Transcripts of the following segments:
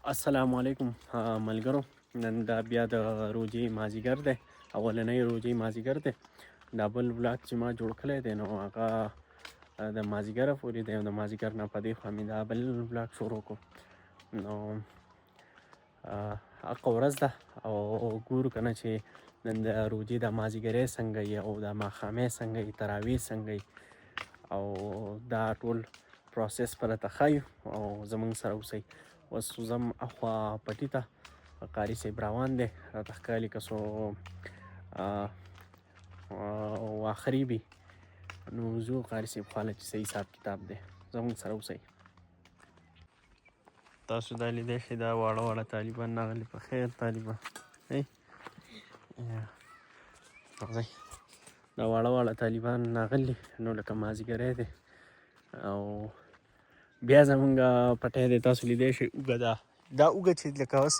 السلام علیکم ملګرو، نن دا بیا د روژې مازیګر دی، اولنۍ روژې مازیګر دی. دا بل ولاګ چې ما جوړ کړی دی نو هغه د مازیګره پورې دی، او د مازیګر نه په دې خوا مې دا بل ولاګ شروع کړو. نو هغه ورځ ده او ګورو که نه چې نن د روژې د مازیګری څنګه یي او د ماښامی څنګه یي، تراویح څنګه یي، او دا ټول پروسس به درته ښایو او زموږ سره اوسئ. اوس ځم اخوا پټي ته، قاري صاحب روان دی، راته ښکاري که څو واښه ریبي، نو ځو قاري صاحب خواله چې څه حساب کتاب دی. زموږ سره اوسئ. تاسو دا لیدی شئ، دا واړه واړه طالبان راغلي. په خیر طالبان، راځئ. دا واړه واړه طالبان راغلي، نو لکه مازیګری دی او بیا زمونږ پټی دی. تاسو لیدی شئ اوږه ده، دا اوږه چې لکه اوس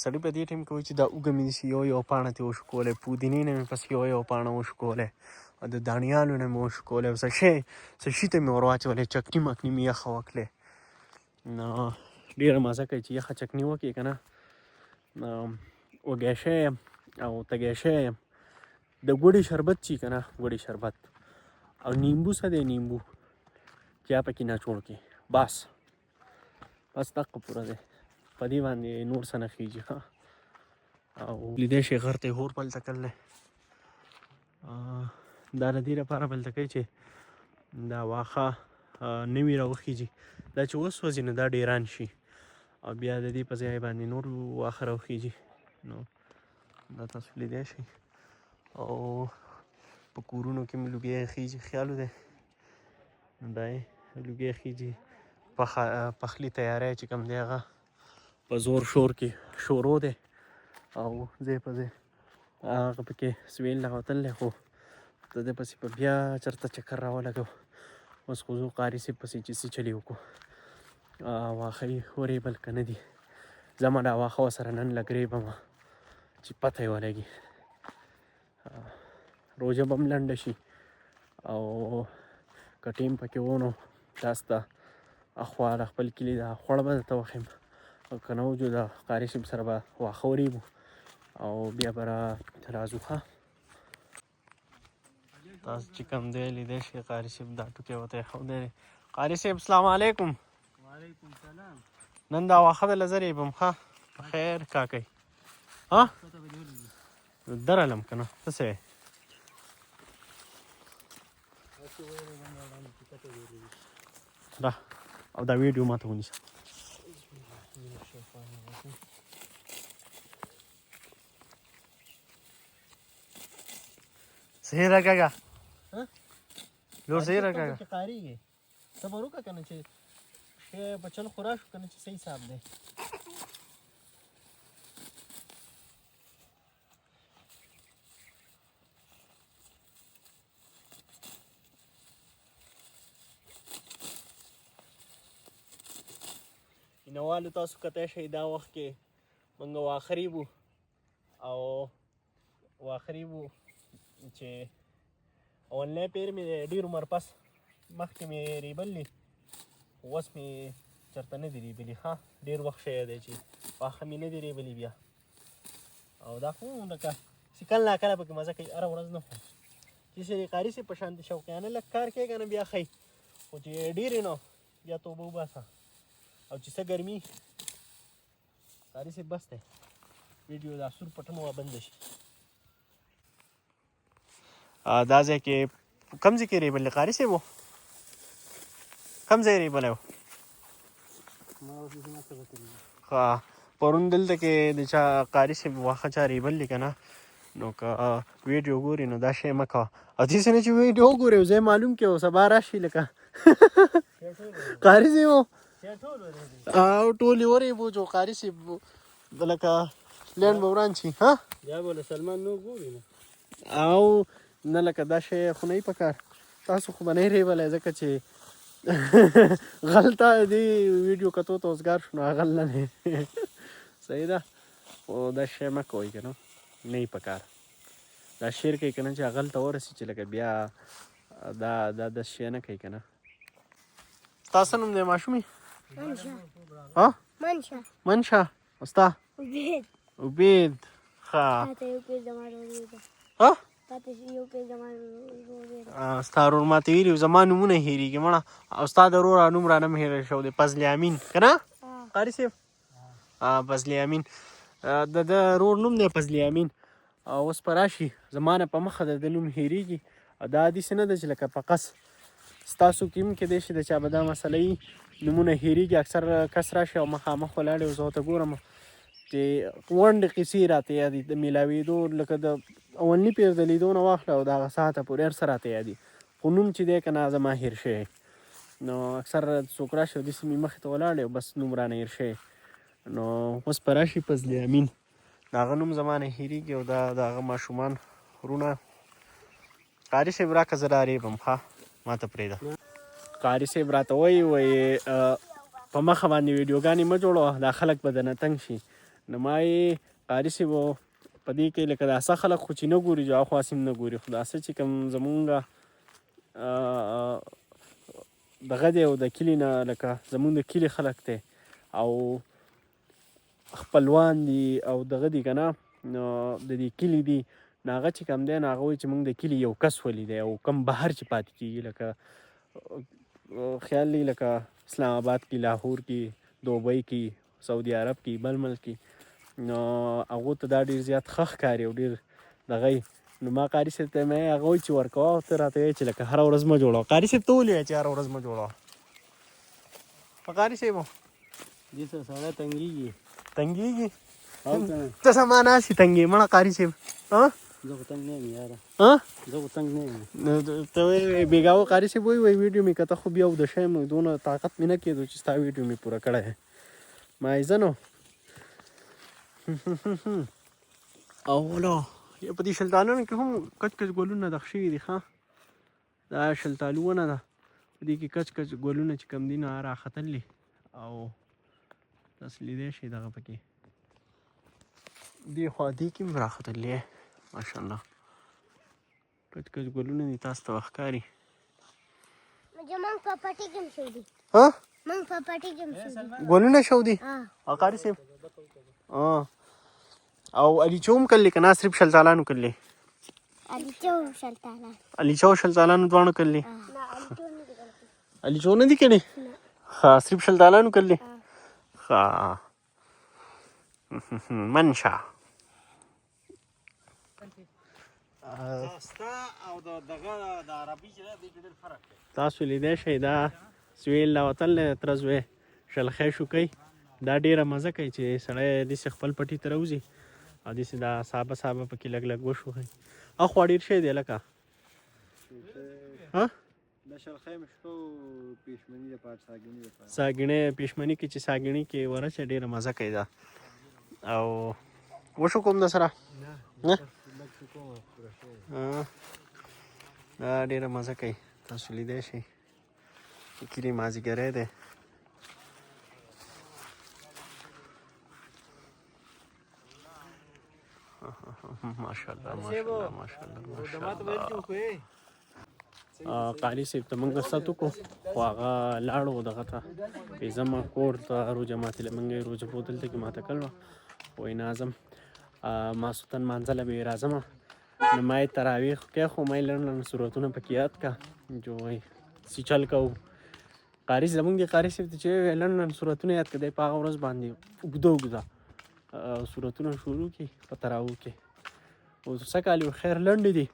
سړی په دې ټایم کې وایي چې دا اوږه مې داسې یو یو پاڼه ترې وشکولی، پودینې نه مې پسې یو یو پاڼه وشکولی او د داڼیالو نه مې وشکولی او څه شی څه شي ته مې ور واچولی، چکني مکني مې یخه وکړې. نو ډېره مزه کوي چې یخه چکني وکړې که نه. وږی شوی یم او تږی شوی یم. د ګوړې شربت چې که نه، ګوړې شربت او نیمبو څه دی، نیمبو چې هغه پکې ناچوړ کړې، بس بس دقه پوره دی، په دې باندې نور څه نه خېږي. ښه، او لیدی شئ غر ته یې اور بلته کړی دی. دا د دې لپاره بلته کوي چې دا واښه نوي راوخیږي، دا چې وسوځي نو دا ډېران شي او بیا د دې په ځای باندې نور واښه راوخیږي. نو دا تاسو لیدی شئ. او په کورونو کې مو لوګی خیږي، خیال دی دا یې لوګی خیږي. پخلی تیاری چې کوم دی هغه په زور شور کې شروع دی او ځای په ځای هغه پکې سویل راوتلی، خو د دې پسې په بیا چېرته چکر راولګو. اوس خو ځو قاري صاحب پسې چې څه چلې وکړو، واښه یې ورېبل که نه دي. زما دا واښه ورسره نن لږ رېبم چې پته یې ولګي. روژه به هم لنډه شي او که ټیم پکې و نو تاسو ته اخوا د خپل کلي دا خوړ به درته وښیم، او که نه وځو د قاري صاحب سره به واښه ورېبو او بیا به راځو. ښه، تاسو چې کوم دی لیدی شئ قاري صاحب دا ټوکی ورته ایښودی دی. قاري صاحب السلام علیکم. وعلیکم سلام. نن دا واښه دله زه رېبم. ښه، په خیر کاکئ. ها درلم که نه ته څه وایې؟ را او دا ویډیو ماته ونیسه. صحیح راکاږه لور، صحیح راکاږه. قاریږي صبر وکړه که نه چې شی بچل خو راشو که نه چې صحیح حساب دی. مینوالو تاسو کتی شئ دا وخت کې موږ واښه ریبو او واښه ریبو چې اولنی پیر مې دی، ډېر عمر پس مخکې مې ریبلی، خو اوس مې چېرته نه دي ریبلي. ښه ډېر وخت شوی دی چې واښه مې نه دي ریبلي بیا. او دا خو لکه چې کله ناکله پکې مزه کوي، هره ورځ نه. خو چې سړي قاري صاحب په شان د شوقیانه لږ کار کوي که نه بیا ښه، خو چې ډېر یې نو بیا توبه وباسه. او چې څه ګرمي قاري صاحب بس دی، ویډیو دا سور پټن وه بنده شي. دا ځای کې کوم ځای کې ریبلی قاري صاحب و؟ کوم ځای ریبلی و؟ ښه، پرون دلته کې د چا قاري صاحب واښه چا ریبلی که نه، نو که ویډیو ګوري نو دا شی مه کوه. او داسې نه چې ویډیو وګورې او ځای معلوم کړې او سبا راشي لکه قاري صاحب و او ټول یې ورېبو چې قاري صاحب لکه لنډ به وران شي. ها بیا به له سلمان نو ګوري نه او نه لکه دا شی خو نه په کار. تاسو خو به نه ریبلی ځکه چې غل ته دې ویډیو کتو ته اوزګار شو، نو غل نه دی. صحیح ده، خو دا شی مه کوئ که نه، نه یې په کار. دا شعر کوي که نه چې غل ته ورسي چې لکه بیا دا دا د شی نه کوي که نه. ستا څه نوم دی ماشومې؟ ها منشه. منشه. او ستا؟ عبید. عبید. ښه. تاته یو کس زما ورور دی. ها؟ تاته یو کس زما ورور دی. ستا ورور ماته ویلي وو، زما نومونه هېرېږي مړه. او ستا د ورور نوم رانه هم هېر شو دی، فضل امین که نه قاري صاحب؟ فضل امین، د ده ورور نوم دی فضل امین. او اوس به راشي، زما نه په مخه د ده نوم هېرېږي. او دا داسې نه ده چې لکه په قص ستاسو کې هم کېدای شي د چا به دا مسله وي، نومونه هېرېږي. اکثر کس راشي او مخامخ ولاړ او زه ورته ګورم چې غونډې قیصې راته یادي د میلاوېدو، لکه د اولني پېر د لیدو نه واخله او د هغه ساعته پورې هر څه راته یادي، خو نوم چې دی که نه زما هېر شوی. نو اکثر څوک راشي او داسې مې مخې ته ولاړ او بس نوم رانه هېر شوی. نو اوس به راشي فضل امین، د هغه نوم زما نه هېرېږي. او دا د هغه ماشومان وروڼه. قاري صاحب راکه، زه رارېبم. ښه ما ته پرېږده. قاري صاحب راته وایي، وایي په مخه باندې ویډیوګانې مه جوړوه، دا خلک به درنه تنګ شي. نو ما یې قاري صاحب په دې کې لکه دا څه خلک خو چې نه ګوري، جو اخوا سیم نه ګوري، خو دا څه چې کوم زمونږ دغه دی او د کلي نه، لکه زمونږ د کلي خلک دی او خپلوان دي او دغه دي که نه، نو د دې کلي دي. نو هغه چې کوم دی، نو هغه وایي چې موږ د کلي یو کس ولیدی او کم بهر چې پاتې کېږي، لکه خیال دی لکه اسلام آباد کې، لاهور کې، دوبۍ کې، سعودي عرب کې، بل ملک کې، نو هغو ته دا ډېر زیات ښه ښکاري او ډېر دغه یې. نو ما قاري صاحب ته مې هغه وایي چې ورکوه، او ته راته وایې چې لکه هره ورځ مه جوړوه. قاري صاحب ته ولې وایې چې هره ورځ مه جوړوه؟ قاري صاحب دې سره سړی تنګېږي. تنګېږي؟ او که نه؟ ته زما ناست یې تنګې مړه قاري صاحب. ها؟ زه خو تنګ نه یم یاره. ها؟ زه خو تنګ نه یم. ته وایې بېګا قاري صاحب وایي، وایي ویډیو مې کته خو بیا اوده شوی یم، دونه طاقت مې نه کېدو چې ستا ویډیو مې پوره کړی. ما یې ځه نو. او ولا په دې شلتالونو کې هم کچ کچ ګلونه دغ شوي دي. ښه دا شلتالو ونه ده، په دې کې کچ کچ ګلونه چې کوم دي نو هغه راختل دي، او تاسو لیدی شئ دغه پکې دې خوا دې کې هم راختل دي. ماشاءالله کچ کچ ګلونه دي، تاسو ته به ښکاري. موږ په پټي کې هم شو دي. ها؟ موږ په پټي کې هم شو دي. ګلونه شو دي؟ ها. قاري صاحب او علیچو هم کړلې که نه صرف شلتالانو کړلې؟ علیچو شلتالان. علیچو شلتالانو دواړو کړلې؟ نه، علیچو نه دي کړلې. علیچو نه دي کړې؟ ښه صرف شلتالانو کړلې؟ ښه منشه. تاسو لیدی شئ دا سویل لا وطن دی، تره زوی شلخی شو کوي. دا ډېره مزه کوي چې سړی داسې خپل پټي ته راوځي او داسې دا سابه سابه پکې لږ لږ وشوخوي. اخوا ډېر شی دی لکه ها؟ د شلخی مشکو پېشمني دپاره، ساګڼي دپاره. ساګڼې پېشمني کې چې ساګڼي کې ورشه ډېره مزه کوي دا. او وشو کوم د سره؟ نه دا ډېره مزه کوي، تاسو لیدی شئ. کلي مازیګری دی. ماشاءالله ماشاءالله ماشاءالله ماشاءالله. قاري صاحب ته موږ رخصت وکړو، خو هغه لاړو دغه ته زما کور ته روژه ماتې له موږ یې روژه بوتل ته کې ماته کړل وه. وایي نه ځم، ماسخوتن مانځه له به یې راځم. نو ما یې تراویح کې خو ما یې لنډ لنډ سورتونه پکې یاد کا، جو وایي څه چل کوو. قاري زمونږ د قاري صاحب ته چې ویل لنډ لنډ سورتونه یاد کړه، دی په هغه ورځ باندې اوږده اوږده سورتونه شروع کړي په تراوو کې. اوس سږ کال یې خیر لنډې دي،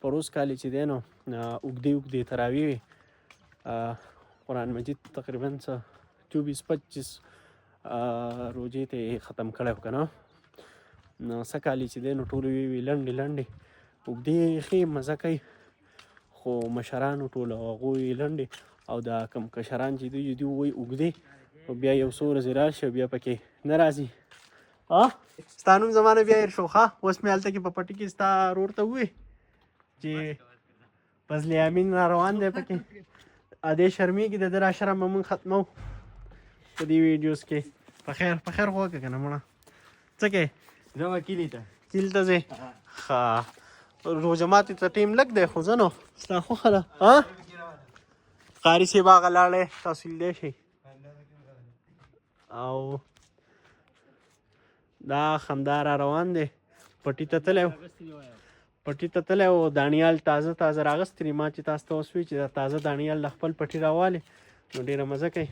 پر اوس کال یې چې دی نو اوږدې اوږدې تراوې وې. قرآن مجید تقریبا څه 24 25 روژې ته یې ختم کړی و که نه. نو سږ کال یې چې دی نو ټولو وی وي لنډې لنډې، اوږدې ښې مزه کوي، خو مشرانو ټولو هغوی لنډې، او دا کم کشران چې دوی دوی وایي اوږدې، خو بیا یو څو ورځې راشي او بیا پکې نه راځي. ستا نوم زما نه بیا هېر شو. ښه اوس مې هلته کې په پټي کې ستا ورور ته وویل چې فضل امین را روان دی پکې، دی شرمېږي، د ده را شرم به موږ ختمو په دې ویډیوز کې. په خیر په خیر خو وکړه که نه مړه. څه کوې؟ ځم کلي ته. کلي ته ځې؟ ښه روژه ماتې ته ټایم لږ دی خو ځه نو ستا خوښه ده. ها قاري صاحب هغه لاړی، تاسو لیدی شئ. او دا خندا را روان دی، پټي ته تللی و، پټي ته تللی و، دانیال تازه تازه راغستي دي. ما چې تاسو ته اوس وی چې دا تازه دانیال د خپل پټي راوالي نو ډېره مزه کوي.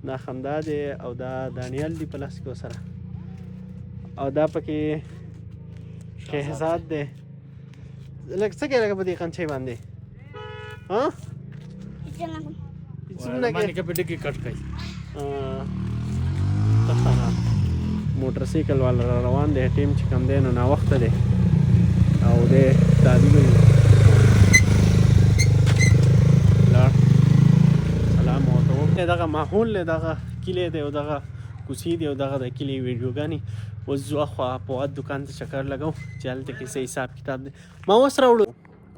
دا خندا دی او دا دانیال دی په لاس کې ورسره، او دا پکې شهزاد دی. لږ څه کوې لکه په دې قنچۍ باندې؟ ها، هېڅ نه کوې؟ کې په ډکې کټ کوي. موټر سایکل والا را روان دی. ټیم چې کوم دی نو ناوخته دی او دی تادي کوي. لاړ، سلام ورته وکړه. دغه ماحول دی، دغه کلی دی او دغه کوڅې دی او دغه د کلي ویډیوګانې. اوس ځو اخوا فواد دکان ته چکر لګو چې هلته کې څه حساب کتاب دی. ما اوس راوړو،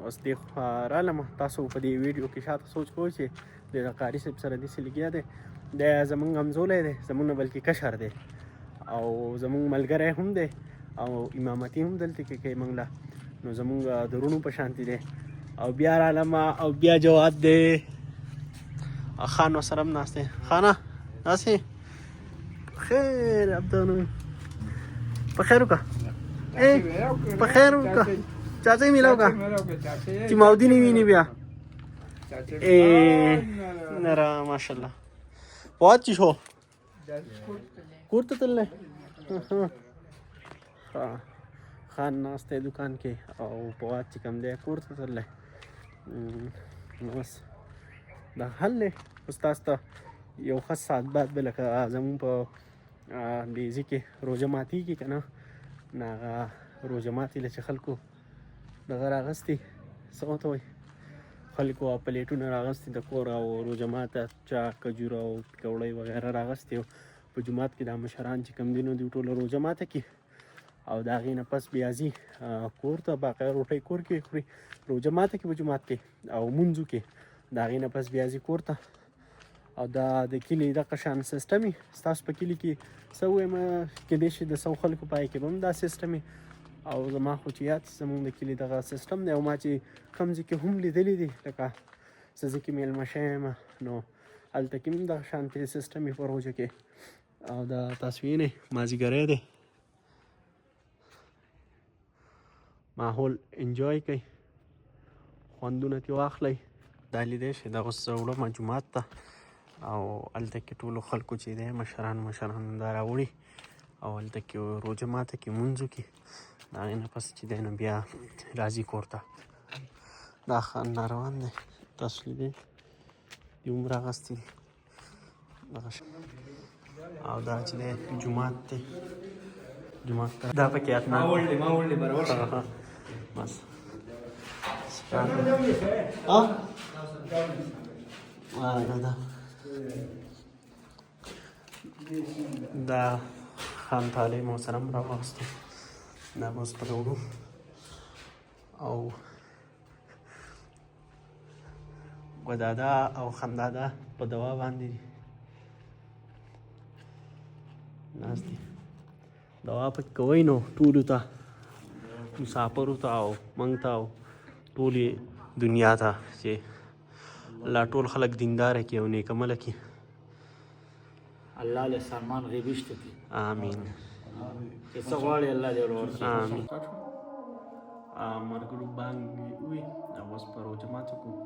اوس دې خوا رالم. تاسو په دې ویډیو کې شاته سوچ کوئ چې د قاري صاحب سره داسې لګیا دی. دی زمونږ همزولی دی، زمونږ نه بلکې کشر دی او زمونږ ملګری هم دی او امامتي هم دلته کې کوي موږ له، نو زمونږ د وروڼو په شانتي دی. او بیا رالم او بیا جواد دی، خان ورسره هم ناست دی. خانه ناست یې؟ خیر عبدالنو، په خیر وکړه، په خیر وکړه، چاچا میلاو کا چې ماودی نه ویني بیا. نرا ماشاءالله. فواد چې شو کور ته تللی، خان ناست دی دکان کې او فواد چې کوم دی کور ته تللی. نو بس دا حل دی. اوس تاسو ته یو ښه ساعت بعد به لکه زمونږ په دې ځای کې روژه ماتېږي که نه، نو هغه روژه ماتې له چې خلکو دغه راغستي، څه ورته وایي، خلکو پلیټونه راغستي د کور او روژه ماته چا کجوره او پکوړۍ وغیره راغستي. او په جومات کې دا مشران چې کوم دي نو دوی ټوله روژه ماته کړي او د هغې نه پس بیا ځي کور ته، باقاعده روټۍ کور کې خوري، روژه ماته کې په جومات کې او مونځ وکړي، د هغې نه پس بیا ځي کور ته. او دا د کلي دغه شان سیستم وي. ستاسو په کلي کې څه ووایم، کېدای شي د څو خلکو پای کې به هم دا سیستم وي. او زما خو چې یاد زمونږ د کلي دغه سیستم دی او ما چې کوم ځای کې هم لیدلی دي، لکه څه ځای کې مېلمه شوی یم نو هلته کې هم دغه شانتې سیستم وي په روژه کې. او دا تاسو وینئ مازدیګری دی، ماحول انجوای کوئ، خوندونه ترې واخلئ. دا لیدی شئ دا اوس زه وړم جومات ته او هلته کې ټولو خلکو چې دی مشران دا راوړي او هلته کې روژه ماته کې مونځ وکړي. د هغې نه پس چې دی نو بیا راځي کور ته. دا خان روان دی، تاسو لیدی دې هم راغستي دي. او دا چې دی جومات دی، جومات ته دا پکې اتنا ما وړلې برابر شه. بس دا خان طالع محترم راوستو، دا به اوس پرې وړو. او ګدادا او خندادا په دوا باندې دي ناست دي، دوا پکې کوئ نو ټولو ته، مسافرو ته او موږ ته او ټولې دنیا ته، چې الله ټول خلک دینداره کړي او نیک عمله کړي. الله له سامان غیبیشته کړي. آمین. چې څه غواړي الله دې ورکړي. آمین. مرګرو بانګ وي او اوس په روژه ماته کوو.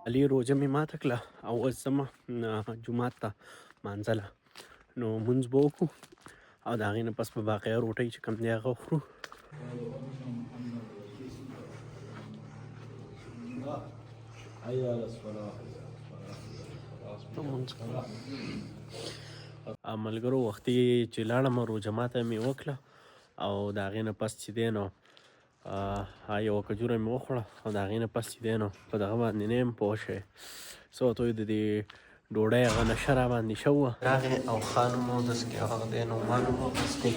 علي روژه مې ماته کړه او اوس ځم جومات ته مانځله، نو مونځ به وکړو او د هغې نه پس به باقاعده روټۍ چې کوم دی هغه وخورو. ملګرو وختي چې لاړم روژه ماته مې وکړه او د هغې نه پس چې دی نو یوه کجوره مې وخوړه او د هغې نه پس چې دی نو په دغه باندې نه یم پوه شوی، څه ورته وایي، د دې ډوډۍ هغه نشه را باندې شوه. راغی او خان هم اودس کوي، هغه دی نو ما هم اودس کوي،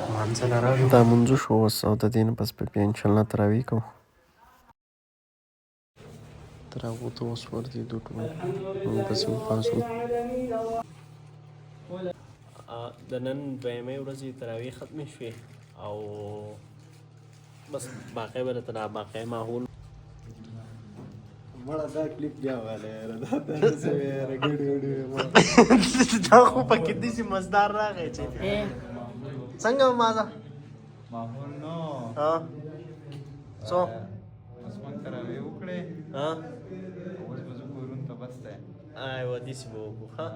لمانځه له راغلو. دا مونځ وشو اوس او د دې نه پس به بیا انشاءالله تراویح کوو. تر هغو ته اوس ورځېدو ټول موږ پسې وپاڅو. د نن دویمې ورځې تراویح ختمې شوې او بس باقی به درته دا باقی ماحول مړه دا کلیپ بیا واله یاره، دا داسې یاره ګډي وډي. دا خو پکې داسې مزدار راغی چې څنګه مازه؟ ماحول نو ها، څو اوس مونږ تراویح وکړې. ها، اوس به ځو کورونو ته، بس دی. ایوه، داسې به وکړو. ښه.